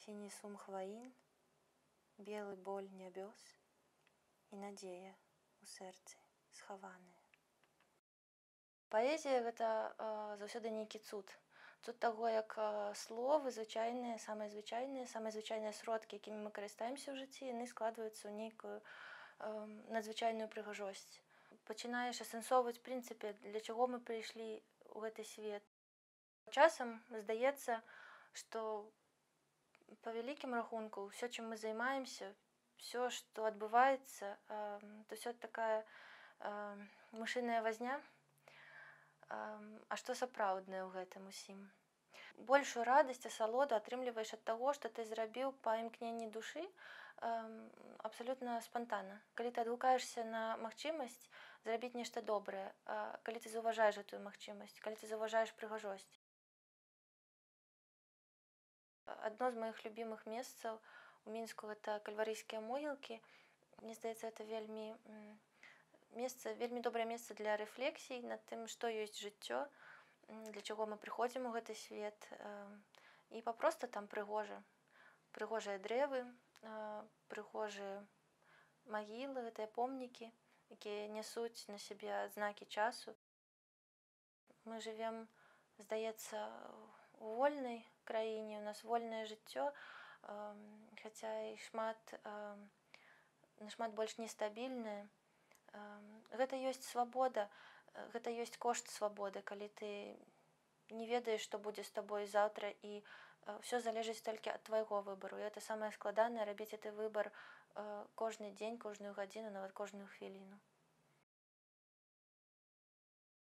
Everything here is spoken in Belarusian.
Сіні сум хваін, белы боль нябёс і надзея ў сэрцы схаваная. Паэзія гэта заўсёды нейкі цуд. Цуд таго, як словы звычайныя, самыя звычайныя сродкі, якімі мы карыстаемся ў жыцці, яны складваюцца ў нейкую надзвычайную прыгажосць. Пачынаеш асэнсоўваць, в прынцыпе, для чаго мы прыйшлі ў гэты свет. Часам здаецца, што па вялікім рахунку ўсё, чым мы займаемся, всё, што адбываецца, то ўсё такая мышыная вазня. А што сапраўднае ў гэтым усім? Большую радасць, асалоду атрымліваеш ад таго, што ты зрабіў па імкненні душы, абсалютна спантанна. Калі ты адгукаешся на магчымасць зрабіць нешта добрае, калі ты заўважаеш гэтую магчымасць, калі ты заўважаеш прыгажосць. Адно з маіх любімых месцаў у Мінску гэта кальварыйскія могілкі. Мне здаецца, гэта вельмі добрае месца для рэфлексій над тым, што ёсць жыццё, для чаго мы прыходзім у гэты свет. І папросту там прыгожа. Прыгожыя дрэвы, прыгожыя магілы, гэтыя помнікі, якія нясуць на сябе адзнакі часу. Мы жывем, здаецца, у вольнай краіне, у нас вольнае жыццё, хаця і нашмат больш нестабільнае. Гэта ёсць свабода, гэта ёсць кошт свабоды, калі ты не ведаеш, што будзе з табой заўтра, і ўсё залежыць толькі ад твайго выбару. І гэта самае складанае — рабіць гэты выбар кожны дзень, кожную гадзіну, нават кожную хвіліну.